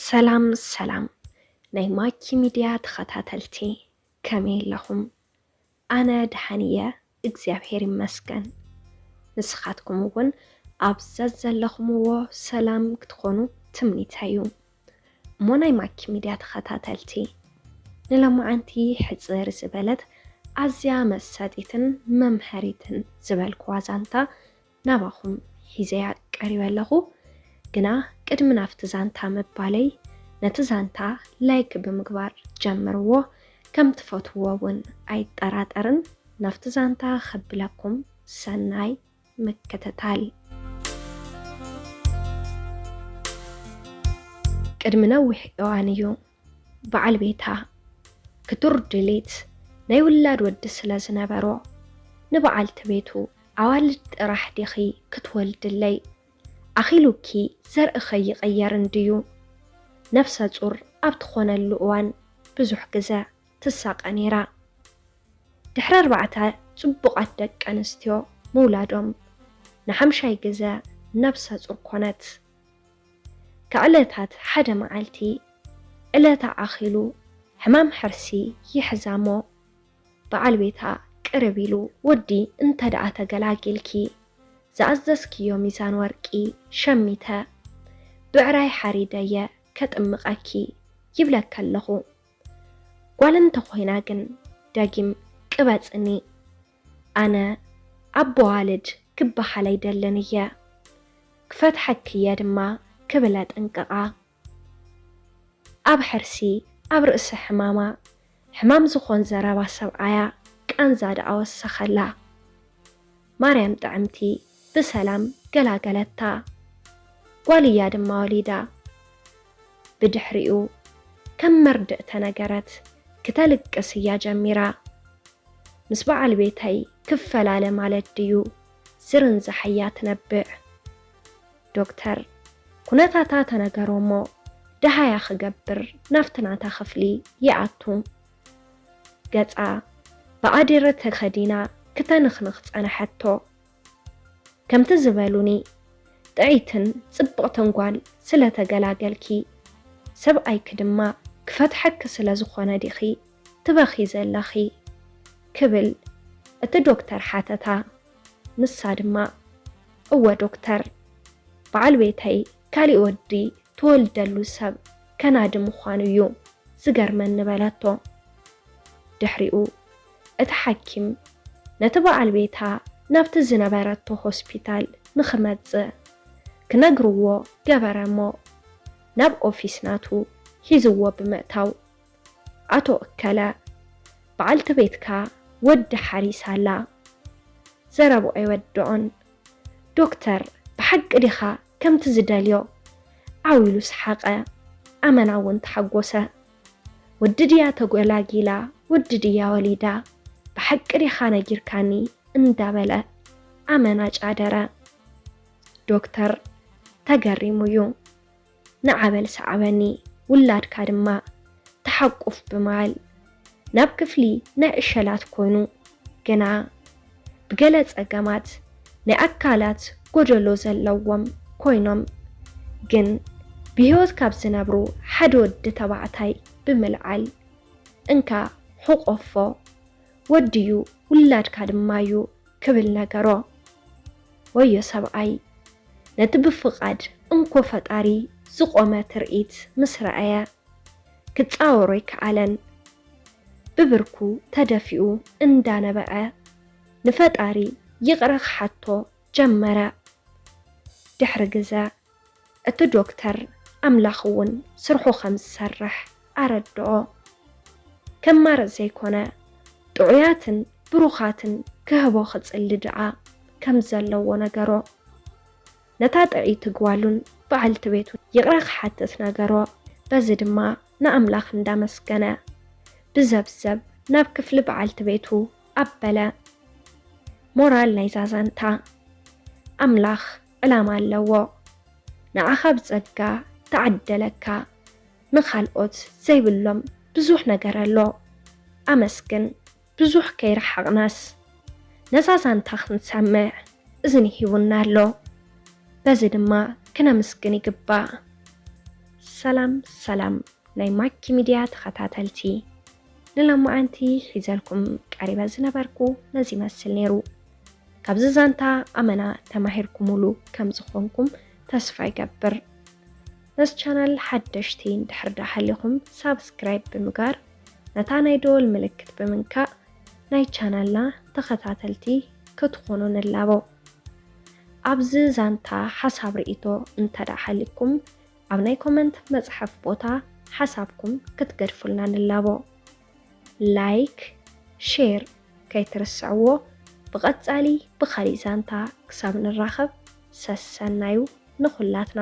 ሰላም ሰላም ናይ ማኪ ሚድያ ተኸታተልቲ፣ ከመይ ኣለኹም? ኣነ ደሓን እየ፣ እግዚኣብሔር ይመስገን። ንስኻትኩም እውን ኣብ ዘዘለኹምዎ ሰላም ክትኾኑ ትምኒተይ እዩ። እሞ ናይ ማኪ ሚድያ ተኸታተልቲ፣ ንሎማዓንቲ ሕፅር ዝበለት ኣዝያ መሳጢትን መምሃሪትን ዝበልኩዋ ዛንታ ናባኹም ሒዘያ ቀሪበ ኣለኹ። ግና ቅድሚ ናብቲ ዛንታ ምባለይ፣ ነቲ ዛንታ ላይክ ብምግባር ጀምርዎ። ከም ትፈትውዎ እውን ኣይጠራጠርን። ናብቲ ዛንታ ከብለኩም ሰናይ ምክትታል። ቅድሚ ነዊሕ እዋን እዩ በዓል ቤታ ክቱር ድሌት ናይ ውላድ ወዲ ስለ ዝነበሮ፣ ንበዓልቲ ቤቱ ኣዋልድ ጥራሕ ዲኺ ክትወልድለይ? ኣኺሉኪ ዘርኢ ኸይቐየር እንድዩ። ነፍሰ ጹር ኣብ ትኾነሉ እዋን ብዙሕ ግዘ ትሳቐ ነይራ። ድሕሪ ኣርባዕተ ጽቡቓት ደቂ ኣንስትዮ ምውላዶም፣ ንሓምሻይ ግዘ ነብሰ ጹር ኮነት። ከዕለታት ሓደ መዓልቲ፣ ዕለታ ኣኺሉ ሕማም ሕርሲ ይሕዛ እሞ፣ በዓል ቤታ ቅርብ ኢሉ፣ "ወዲ እንተ ደኣ ተገላጊልኪ፣ ዝኣዘዝክዮ ሚዛን ወርቂ ሸሚተ፣ ብዕራይ ሓሪደየ ከጥምቐኪ" ይብለኪ ኣለኹ። ጓል እንተኾይና ግን ደጊም ቅበጽኒ። ኣነ ኣቦ ኣዋልድ ክበሃል ኣይደልን እየ። ክፈትሐኪ እየ ድማ ክብል ኣጠንቅቓ። ኣብ ሕርሲ፣ ኣብ ርእሲ ሕማማ፣ ሕማም ዝኾን ዘረባ ሰብኣያ ቃንዛ ደኣ ወሰኸላ። ማርያም ጥዕምቲ ብሰላም ገላገለታ። ጓል እያ ድማ ወሊዳ። ብድሕሪኡ ከም መርድእ ተነገረት ክተልቅስ እያ ጀሚራ። ምስ በዓል ቤተይ ክፈላለ ማለት ድዩ? ዝርንዛሕ እያ ትነብዕ። ዶክተር ኩነታታ ተነገሮ እሞ ደሃያ ክገብር ናብቲ ናታ ክፍሊ ይኣቱ። ገጻ ብኣዲረ ተኸዲና ክተንኽንኽ ጸንሐቶ። ከምቲ ዝበሉኒ ጥዕይትን ጽብቕትን ጓል ስለ ተገላገልኪ፣ ሰብኣይኪ ድማ ክፈትሐኪ ስለ ዝኾነ ዲኺ ትበኺ ዘለኺ? ክብል እቲ ዶክተር ሓተታ። ንሳ ድማ፣ "እወ ዶክተር፣ በዓል ቤተይ ካሊእ ወዲ ትወልደሉ ሰብ ከናዲ ምዃኑ እዩ ዝገርመኒ" በለቶ። ድሕሪኡ እቲ ሓኪም ነቲ በዓል ቤታ ናብቲ ዝነበረቶ ሆስፒታል ንኽመጽእ ክነግርዎ ገበረ እሞ፣ ናብ ኦፊስ ናቱ ሒዝዎ ብምእታው፣ "ኣቶ እከለ፣ በዓልቲ ቤትካ ወዲ ሓሪሳ ኣላ። ዘረብኡ ኣይወድኦን። ዶክተር፣ ብሓቂ ዲኻ ከምቲ ዝደልዮ?" ዓው ኢሉ ሰሓቐ። ኣመና እውን ተሓጎሰ። "ወዲ ድያ ተጎላጊላ፣ ወዲ ድያ ወሊዳ? ብሓቂ ዲኻ ነጊርካኒ?" እንዳበለ ኣመና ጫደረ። ዶክተር ተገሪሙ እዩ። "ንዓ በል ሰዓበኒ፣ ውላድካ ድማ ተሓቁፍ" ብምባል ናብ ክፍሊ ናይ ዕሸላት ኮይኑ፣ ግና ብገለ ጸገማት ናይ ኣካላት ጎደሎ ዘለዎም ኮይኖም፣ ግን ብህይወት ካብ ዝነብሩ ሓደ ወዲ ተባዕታይ ብምልዓል፣ "እንካ ሕቆፎ፣ ወዲዩ ውላድካ ድማ እዩ" ክብል ነገሮ። ወዮ ሰብኣይ፣ ነቲ ብፍቓድ እንኮ ፈጣሪ ዝቖመ ትርኢት ምስ ረኣየ፣ ክጻወሮ ኣይከኣለን። ብብርኩ ተደፊኡ እንዳነበዐ ንፈጣሪ ይቕረ ክሓቶ ጀመረ። ድሕሪ ግዘ፣ እቲ ዶክተር ኣምላኽ እውን ስርሑ ከም ዝሰርሕ ኣረድኦ። ከማርጽ ዘይኮነ፣ ጥዑያትን ብሩኻትን ክህቦ ክጽሊ ደኣ ከም ዘለዎ ነገሮ። ነታ ጥዕይቲ ጓሉን በዓልቲ ቤቱን ይቕረ ክሓትት ነገሮ። በዚ ድማ ንኣምላኽ እንዳመስገነ፣ ብዘብዘብ ናብ ክፍሊ በዓልቲ ቤቱ ኣበለ። ሞራል ናይዛ ዛንታ፣ ኣምላኽ ዕላማ ኣለዎ። ንዓኻ ብጸጋ ተዓደለካ፣ ንኻልኦት ዘይብሎም ብዙሕ ነገር ኣሎ። ኣመስግን፣ ብዙሕ ከይረሓቕናስ ነዛ ዛንታ ክንሰምዕ እዝኒ ሂቡና ኣሎ። በዚ ድማ ክነምስግን ይግባእ። ሰላም ሰላም ናይ ማኪ ሚድያ ተኸታተልቲ፣ ንሎማዓንቲ ሒዘልኩም ቀሪበ ዝነበርኩ ነዚ ይመስል ነይሩ። ካብዚ ዛንታ ኣመና ተማሂርኩምሉ ከም ዝኾንኩም ተስፋ ይገብር። ነዚ ቻናል ሓደሽቲ እንድሕር ደኣ ሃሊኹም ሳብስክራይብ ብምግባር ነታ ናይ ደወል ምልክት ብምንካእ ናይ ቻናልና ተኸታተልቲ ክትኾኑ ንላቦ። ኣብዚ ዛንታ ሓሳብ ርእይቶ እንተ ደኣ ሃሊኩም ኣብ ናይ ኮመንት መጽሓፍ ቦታ ሓሳብኩም ክትገድፉልና ንላቦ። ላይክ፣ ሼር ከይትርስዕዎ። ብቐጻሊ ብኻሊእ ዛንታ ክሳብ ንራኸብ ሰሰናዩ ንኹላትና።